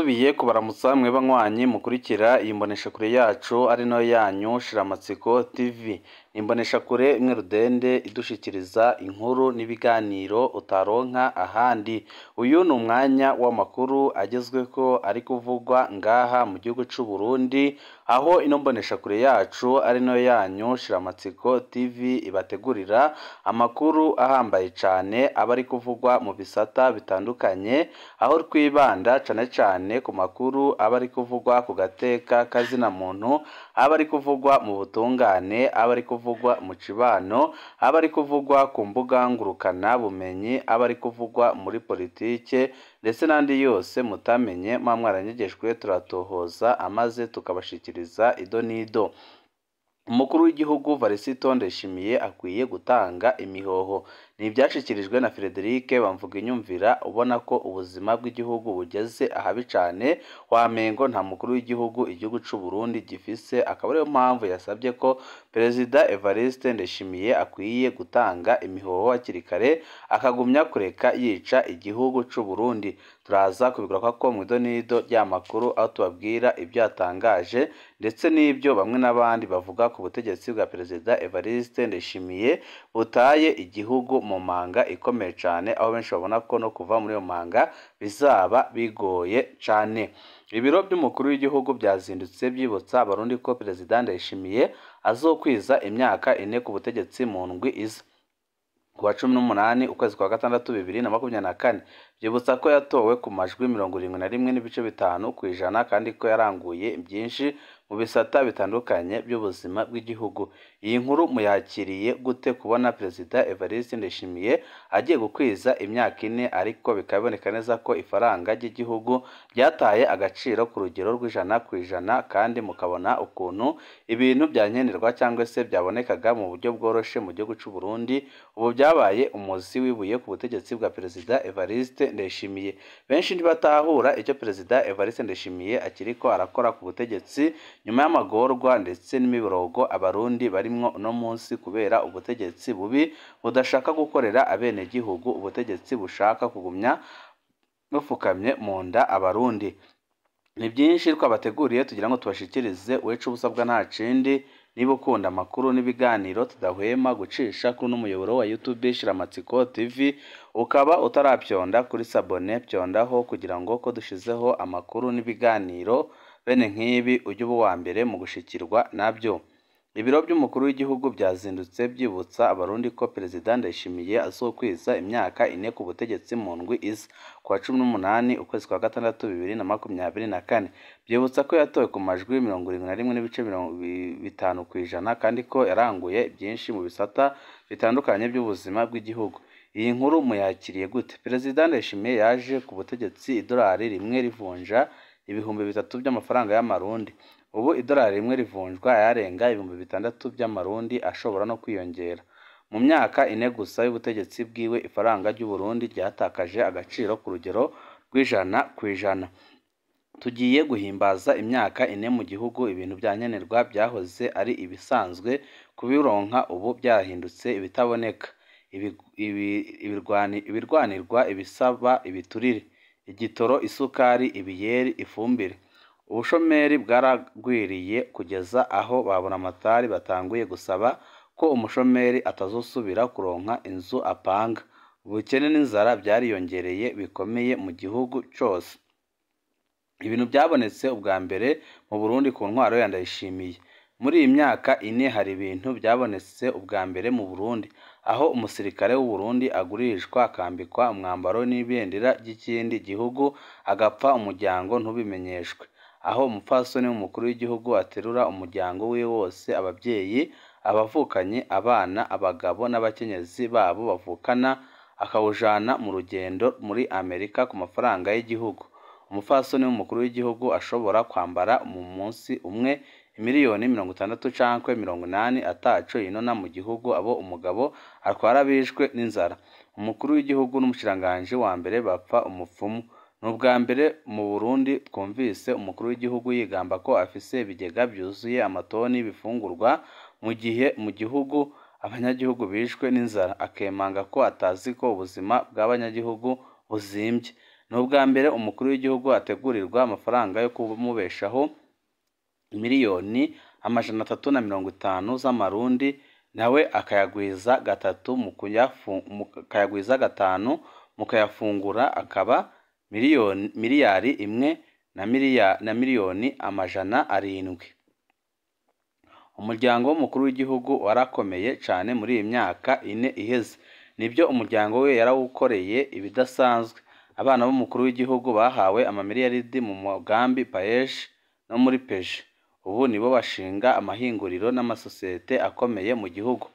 Nsubiye kubaramutsa mwe banywanyi mukurikira iyi mboneshakure yacu ari nayo yanyu Shiramatsiko TV. Ni imboneshakure imwe rudende idushikiriza inkuru n'ibiganiro utaronka ahandi. Uyu ni umwanya w'amakuru agezweko ari kuvugwa ngaha mu gihugu c'u Burundi, aho ino mboneshakure yacu ari nayo yanyu Shiramatsiko TV ibategurira amakuru ahambaye cane aba ari kuvugwa mu bisata bitandukanye, aho twibanda cane cane ku makuru aba ari kuvugwa ku gateka kazina muntu, aba ari kuvugwa mu butungane, aba ari kuvugwa mu cibano, aba ari kuvugwa ku mbuga ngurukana bumenyi, aba ari kuvugwa muri politike ndetse n'andi yose mutamenye muba mwaranyegejwe, turatohoza amaze tukabashikiriza ido n'ido. Umukuru w'igihugu Varisito Ndayishimiye akwiye gutanga imihoho. Ni ibyashikirijwe na Frederic Bamvuginyumvira ubona ko ubuzima bw'igihugu bugeze ahabi cane, wamengo nta mukuru w'igihugu igihugu c'u Burundi gifise, akaba ariyo mpamvu yasabye ko Perezida Evariste Ndayishimiye akwiye gutanga imihoho hakiri kare, akagumya kureka yica igihugu c'u Burundi. Turaza kubigaruka ko mw'idonido ry'amakuru, aho tubabwira ibyo yatangaje ndetse n'ibyo bamwe n'abandi bavuga ku butegetsi bwa Perezida Evariste Ndayishimiye butaye igihugu mu manga ikomeye cane, aho benshi babona ko no kuva muri iyo manga bizaba bigoye cane. Ibiro by'umukuru w'igihugu byazindutse byibutsa abarundi ko Perezida Ndayishimiye azokwiza imyaka 4 ku butegetsi mu ndwi iza, ku wa 18 ukwezi kwa gatandatu 2024. Byibutsa ko yatowe ku majwi 71.5% kandi ko yaranguye byinshi mu bisata bitandukanye by'ubuzima bw'igihugu. Iyi nkuru muyakiriye gute kubona Perezida Evariste Ndayishimiye agiye gukwiza imyaka 4, ariko bikaboneka neza ko ifaranga ry'igihugu ryataye agaciro ku rugero rw'100%, kandi mukabona ukuntu ibintu byankenerwa cyangwa se byabonekaga mu buryo bworoshe mu gihugu c'u Burundi, ubu byabaye umuzi w'ibuye ku butegetsi bwa Perezida Evariste Ndayishimiye. Benshi ntibatahura icyo Perezida Evariste Ndayishimiye akiriko arakora ku butegetsi nyuma y'amagorwa ndetse n'imiborogo abarundi barimwo uno munsi kubera ubutegetsi bubi budashaka gukorera abenegihugu, ubutegetsi bushaka kugumya bufukamye mu nda abarundi. Ni byinshi twabateguriye tugira ngo tubashikirize, wecu ubusabwa nta kindi. Niba ukunda amakuru n'ibiganiro tudahwema gucisha kuri n'umuyoboro wa YouTube Shiramatsiko TV, ukaba utarapyonda kuri sabone, pyondaho kugira ngo ko dushizeho amakuru n'ibiganiro bene nk'ibi ujye uba uwa mbere mu gushikirwa nabyo. Ibiro by'umukuru w'igihugu byazindutse byibutsa abarundi ko Perezida Ndayishimiye azokwiza imyaka 4 ku butegetsi mu ndwi iza, ku wa 18 ukwezi kwa gatandatu 2024. Byibutsa ko yatowe ku majwi 71.5% kandi ko yaranguye byinshi mu bisata bitandukanye by'ubuzima bw'igihugu. Iyi nkuru muyakiriye gute? Perezida Ndayishimiye yaje ku butegetsi idolari rimwe rivunja 3000 by'amafaranga y'amarundi. Ubu idolari rimwe rivunjwa ayarenga 6000 by'amarundi, ashobora no kwiyongera. Mu myaka 4 gusa y'ubutegetsi bwiwe, ifaranga ry'u Burundi ryatakaje agaciro ku rugero rw'100%. Tugiye guhimbaza imyaka 4 mu gihugu ibintu byankenerwa byahoze ari ibisanzwe, kubironka ubu byahindutse ibitaboneka. Ibirwanirwa ibisaba ibiturire, igitoro, isukari, ibiyeri, ifumbire. Ubushomeri bwaragwiriye kugeza aho baburamatari batanguye gusaba ko umushomeri atazosubira kuronka inzu apanga. Ubukene n'inzara byariyongereye bikomeye mu gihugu cose. Ibintu byabonetse ubwa mbere mu Burundi ku ntwaro ya Ndayishimiye. Muri iyi myaka 4 hari ibintu byabonetse ubwa mbere mu Burundi, aho umusirikare w'u Burundi agurishwa akambikwa umwambaro n'ibendera ry'ikindi gihugu, agapfa umuryango ntubimenyeshwe, aho umupfasoni w'umukuru w'igihugu aterura umuryango wiwe wose, ababyeyi, abavukanyi, abana, abagabo n'abakenyezi babo bavukana, akawujana mu rugendo muri Amerika ku mafaranga y'igihugu. Umupfasoni w'umukuru w'igihugu ashobora kwambara mu munsi umwe miliyoni 60 canke 80 ataco yinona mu gihugu, abo umugabo atwara bishwe n'inzara. Umukuru w'igihugu n'umushikiranganji wa mbere bapfa umupfumu. Ni ubwa mbere mu Burundi twumvise umukuru w'igihugu yigamba ko afise ibigega byuzuye amatoni y'ibifungurwa, mu gihe mu gihugu abanyagihugu bishwe n'inzara, akemanga ko atazi ko ubuzima bw'abanyagihugu buzimbye. Ni ubwa mbere umukuru w'igihugu ategurirwa amafaranga yo kumubeshaho miliyoni 350 z'amarundi, nawe akayagwiza gatatu akayagwiza gatanu mu kuyafungura, akaba miliyari 1 na miliyoni 700. Umuryango w'umukuru w'igihugu warakomeye cane muri iyi myaka 4 iheze. Nibyo, umuryango we yarawukoreye ibidasanzwe. Abana b'umukuru w'igihugu bahawe amamiliyaridi mu mugambi PAEEJ no muri PEJE. Ubu nibo bashinga amahinguriro n'amasosiyete akomeye mu gihugu.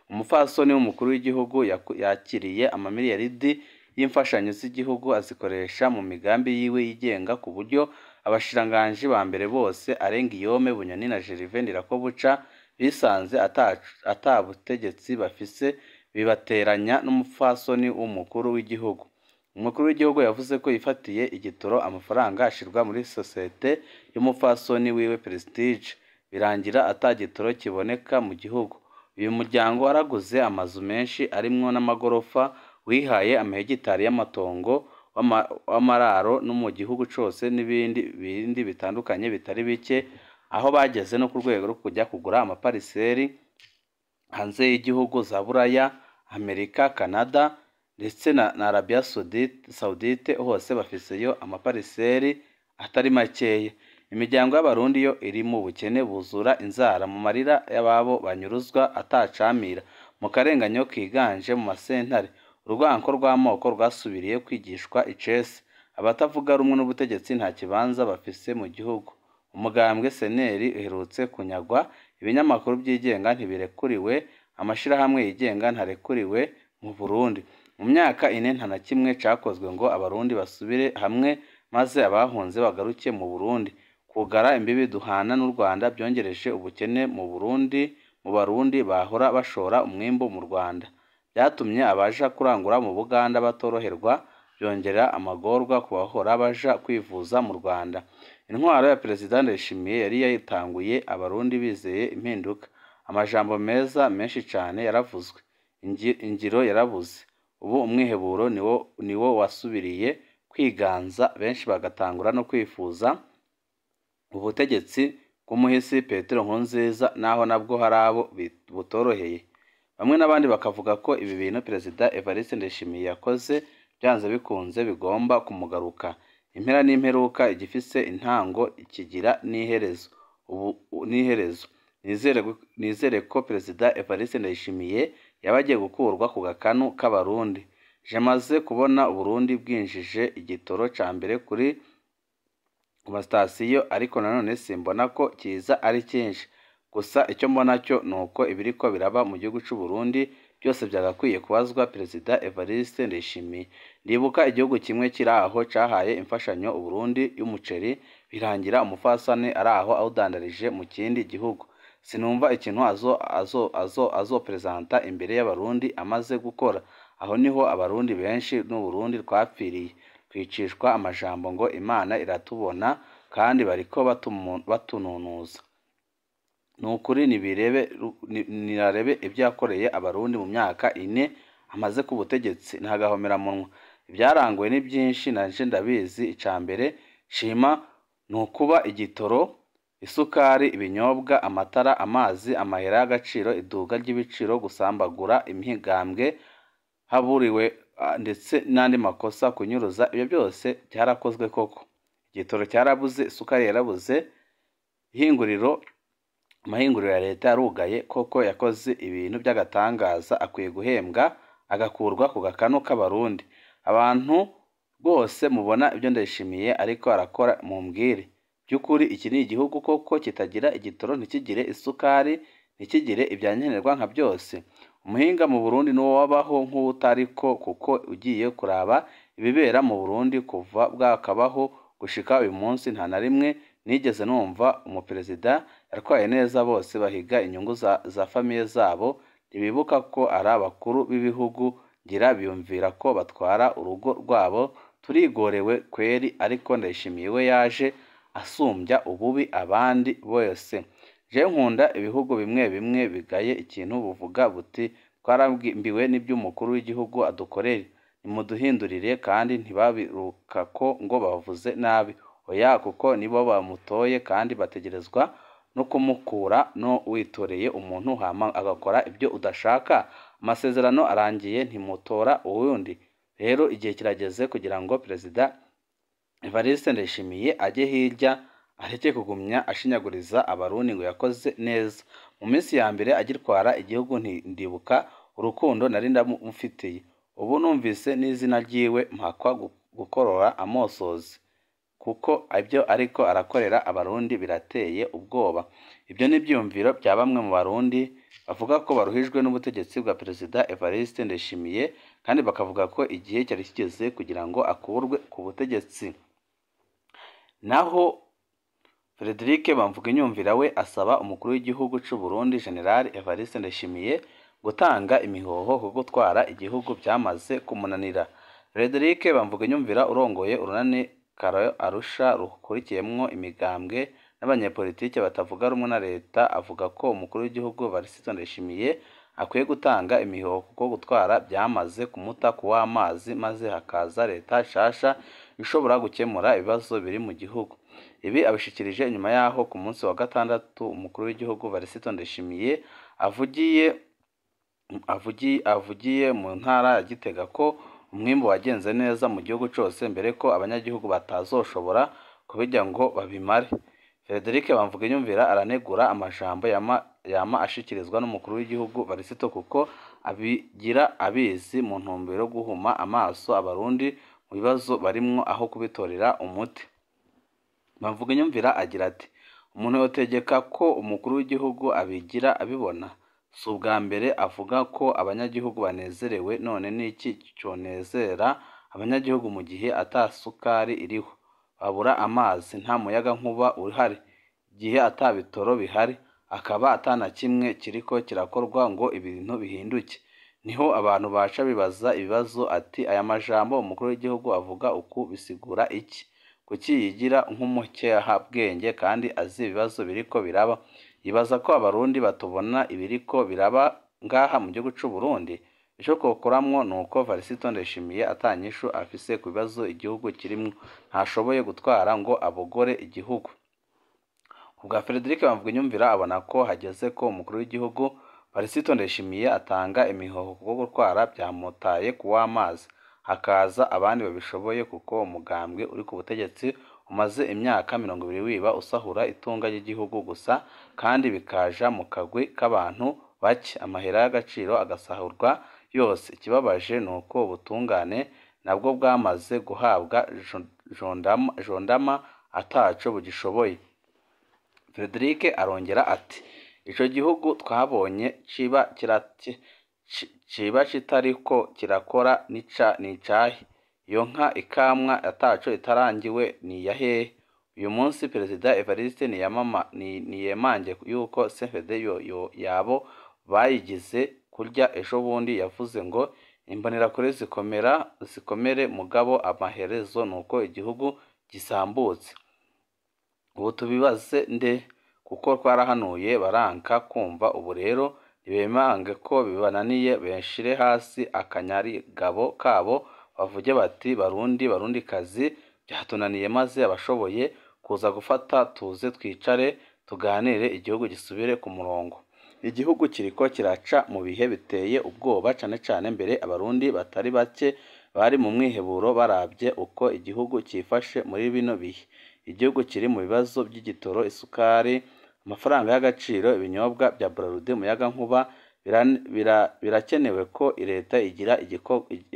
Umupfasoni w'umukuru w'igihugu yakiriye amamiliyaridi y'imfashanyo z'igihugu azikoresha mu migambi yiwe yigenga, ku buryo abashikiranganji ba mbere bose Alain Guillaume Bunyoni na Gervais Ndirakobuca bisanze ata butegetsi bafise, bibateranya n'umupfasoni w'umukuru w'igihugu. Umukuru w'igihugu yavuze ko yifatiye igitoro amafaranga ashirwa muri sosiyete y'umupfasoni wiwe Prestige, birangira ata gitoro kiboneka mu gihugu. Uyu muryango waraguze amazu menshi arimwo n'amagorofa, wihaye amahegitari y'amatongo w'amararo no mu gihugu cose n'ibindi bindi bitandukanye bitari bike, aho bageze no ku rwego rwo kujya kugura amapariseri hanze y'igihugu za Buraya, Amerika, Canada ndetse na Arabia Saudite, hose bafiseyo amapariseri atari makeya. Imiryango y'Abarundi yo iri mu bukene buzura inzara, mu marira y'ababo banyuruzwa atacamira, mu karenganyo kiganje mu masentare. Urwanko rw'amoko rwasubiriye kwigishwa icese. Abatavuga rumwe n'ubutegetsi nta kibanza bafise mu gihugu. Umugambwe CNL uherutse kunyagwa, ibinyamakuru vyigenga ntibirekuriwe, amashirahamwe yigenga ntarekuriwe mu Burundi. Mu myaka 4 nta na kimwe cakozwe ngo Abarundi basubire hamwe maze abahunze bagaruke mu Burundi. Kugara imbibi duhana n'u Rwanda byongereje ubukene mu Burundi, mu Barundi bahora bashora umwimbu mu Rwanda. Byatumye abaja kurangura mu Buganda batoroherwa, byongera amagorwa ku bahora baja kwivuza mu Rwanda. Intwaro ya Perezida Ndayishimiye yari yayitanguye Abarundi bizeye impinduka. Amajambo meza menshi cane yaravuzwe, ingiro yarabuze. Ubu umwiheburo niwo wasubiriye kwiganza, benshi bagatangura no kwifuza ubutegetsi bw'umuhisi Petero Nkurunziza, naho nabwo hari abo butoroheye. Bamwe n'abandi bakavuga ko ibi bintu Perezida Evariste Ndayishimiye yakoze byanze bikunze bigomba kumugaruka. Impera n'imperuka igifise intango kigira n'iherezo. Ubu n'iherezo. Nizere ko Perezida Evariste Ndayishimiye yaba agiye gukurwa ku gakanu k'Abarundi. Je maze kubona Uburundi bwinjije igitoro ca mbere kuri ku masitasiyo, ariko nanone simbona ko kiza ari cyinshi. Gusa icyo mbona cyo ni uko ibiriko biraba mu gihugu c'u Burundi byose byagakwiye kubazwa Perezida Evariste Ndayishimiye. Ndibuka igihugu kimwe kiri aho cahaye imfashanyo Uburundi y'umuceri, birangira umupfasoni ari aho awudandarije mu kindi gihugu. Sinumva ikintu azopresenta imbere y'Abarundi amaze gukora. Aho niho Abarundi benshi n'Uburundi twapfiriye, twicishwa amajambo ngo Imana iratubona kandi bariko batununuza. Nukuri nirarebe ibyo yakoreye Abarundi mu myaka 4 amaze ku butegetsi, nta gahomeramunwa. Ibyaranguwe ni byinshi nanje ndabizi. Ica mbere nshima ni ukuba igitoro, isukari, ibinyobwa, amatara, amazi, amahera y'agaciro, iduga ry'ibiciro, gusambagura imigambwe haburiwe ndetse n'andi makosa, kunyuruza, ibyo byose byarakozwe koko. Igitoro cyarabuze, isukari yarabuze, amahinguriro ya leta yarugaye koko. Yakoze ibintu by'agatangaza, akwiye guhembwa agakurwa ku gakanu k'Abarundi. Abantu rwose mubona ibyo Ndayishimiye ariko arakora mumbwire. By'ukuri iki ni igihugu koko kitagira igitoro, ntikigire isukari, ntikigire ibyankenerwa nka byose. Umuhinga mu Burundi niwo wabaho nk'uwutariko, kuko ugiye kuraba ibibera mu Burundi kuva bwakabaho gushika uyu munsi, nta na rimwe nigeze numva umuperezida yatwaye neza. Bose bahiga inyungu za famiye zabo, ntibibuka ko ari abakuru b'ibihugu, ngira biyumvira ko batwara urugo rwabo. Turigorewe kweri, ariko Ndayishimiye we yaje asumbya ububi abandi bose. Je nkunda ibihugu bimwe bimwe bigaye ikintu buvuga buti twarambiwe n'iby'umukuru w'igihugu adukorera. Nimuduhindurire kandi ntibabirukako ngo bavuze nabi, oya, kuko nibo bamutoye kandi bategerezwa no kumukura. No witoreye umuntu hama agakora ibyo udashaka, amasezerano arangiye ntimutora uwundi. Rero igihe kirageze kugira ngo Perezida Evariste Ndayishimiye ajye hirya, areke kugumya ashinyaguriza Abarundi ngo yakoze neza. Mu minsi ya mbere agitwara igihugu ndibuka urukundo nari ndamufitiye, ubu numvise n'izina ryiwe mpakwa gukorora amosozi, kuko ibyo ariko arakorera Abarundi birateye ubwoba. Ibyo ni ibyiyumviro bya bamwe mu Barundi bavuga ko baruhijwe n'ubutegetsi bwa Perezida Evariste Ndayishimiye, kandi bakavuga ko igihe cyari kigeze kugira ngo akurwe ku butegetsi. Naho Frederic Bamvuginyumvira we asaba umukuru w'igihugu c'u Burundi General Evariste Ndayishimiye gutanga imihoho kuko gutwara igihugu byamaze kumunanira. Frederic Bamvuginyumvira urongoye urunani Karo Arusha rukurikiyemwo imigambwe n'abanyepolitike batavuga rumwe na leta, avuga ko umukuru w'igihugu Evariste Ndayishimiye akwiye gutanga imihoho kuko gutwara byamaze kumuta kuw'amazi, maze hakaza leta nshasha ishobora gukemura ibibazo biri mu gihugu. Ibi abishikirije inyuma yaho ku munsi wa gatandatu umukuru w'igihugu Evariste Ndayishimiye avugiye mu ntara ya Gitega ko umwimbu wagenze neza mu gihugu cose, mbere ko abanyagihugu batazoshobora kubirya ngo babimare. Frederic Bamvuginyumvira aranegura amajambo yama ashikirizwa n'umukuru w'igihugu Evariste, kuko abigira abizi mu ntumbero yo guhuma amaso Abarundi mu bibazo barimwo aho kubitorera umuti. Bamvuginyumvira agira ati: "Umuntu yotegeka ko umukuru w'igihugu abigira abibona? Si ubwa mbere avuga ko abanyagihugu banezerewe, none niki conezera abanyagihugu mu gihe ata sukari iriho, babura amazi, nta muyagankuba uhari, igihe ata bitoro bihari, akaba ata na kimwe kiriko kirakorwa ngo ibintu bihinduke?" Niho abantu baca bibaza ibibazo ati: "Aya majambo umukuru w'igihugu avuga uku bisigura iki? Kuki yigira nk'umukehabwenge kandi azi ibibazo biriko biraba? Yibaza ko Abarundi batobona ibiriko biraba ngaha mu gihugu c'u Burundi? Ico twokoramwo nuko Evariste Ndayishimiye ata nyishu afise ku bibazo igihugu kirimwo, ntashoboye gutwara ngo abogore igihugu." Kubwa Frederic Bamvuginyumvira abona ko hageze ko umukuru w'igihugu Evariste Ndayishimiye atanga imihoho kuko gutwara byamutaye kuw'amazi, hakaza abandi babishoboye, kuko umugambwe uri ku butegetsi umaze imyaka 20 wiba usahura itunga ry'igihugu gusa, kandi bikaja mu kagwi k'abantu bake, amahera y'agaciro agasahurwa yose. Ikibabaje nuko ubutungane nabwo bwamaze guhabwa jondama ataco bugishoboye. Frederic arongera ati: "Ico gihugu twabonye ciba kitariko kirakora n'icahe? Iyo nka ikamwa ataco itarangiwe ni iya hehe? Uyu munsi Perezida Evariste niyemange yuko CNDD yabo bayigize kurya ejo bundi yavuze ngo imbonerakure zikomere, mugabo amaherezo nuko igihugu gisambutse. Ubu tubibaze nde? Kuko twarahanuye baranka kumva, ubu rero nibemange ko bibananiye, bashire hasi akanyarigabo kabo bavuge bati Barundi Barundikazi byatunaniye, maze abashoboye kuza gufata tuze twicare tuganire igihugu gisubire ku murongo." Igihugu kiriko kiraca mu bihe biteye ubwoba, cane cane mbere Abarundi batari bake bari mu mwiheburo baravye uko igihugu cifashe muri bino bihe. Igihugu kiri mu bibazo by'igitoro, isukari, amafaranga y'agaciro, ibinyobwa bya Bralirwa, umuyagankuba. Birakenewe ko leta igira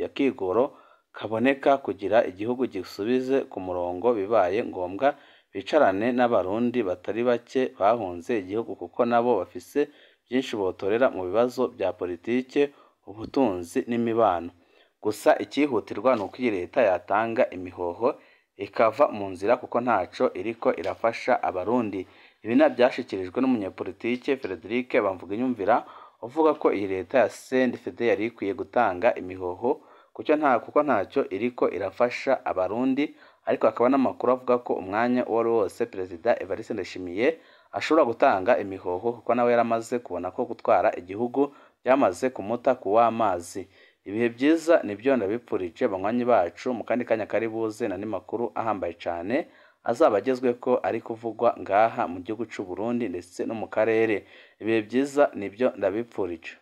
akigoro kaboneka kugira igihugu gisubize ku murongo, bibaye ngombwa bicarane n'Abarundi batari bake bahunze igihugu, kuko nabo bafise byinshi botorera mu bibazo bya politike, ubutunzi n'imibano. Gusa icyihutirwa ni uko iyi leta yatanga imihoho ikava mu nzira, kuko ntaco iriko irafasha Abarundi. Ibi byashikirijwe n'umunyepolitike Frederic Bamvuginyumvira uvuga ko iyi leta ya CNDD yari ikwiye gutanga imihoho kuko ntacyo iriko irafasha Abarundi, ariko hakaba n'amakuru avuga ko umwanya uwo ari wose Perezida Evariste Ndayishimiye ashobora gutanga imihoho, kuko nawe yaramaze kubona ko gutwara igihugu byamaze kumuta kuw'amazi. Ibihe byiza nibyo ndabipfurije banywanyi bacu, mu kandi kanya kari buze n'andi makuru ahambaye cane azaba agezweko ari kuvugwa ngaha mu gihugu c'u Burundi ndetse no mu karere. Ibihe byiza nibyo ndabipfurije.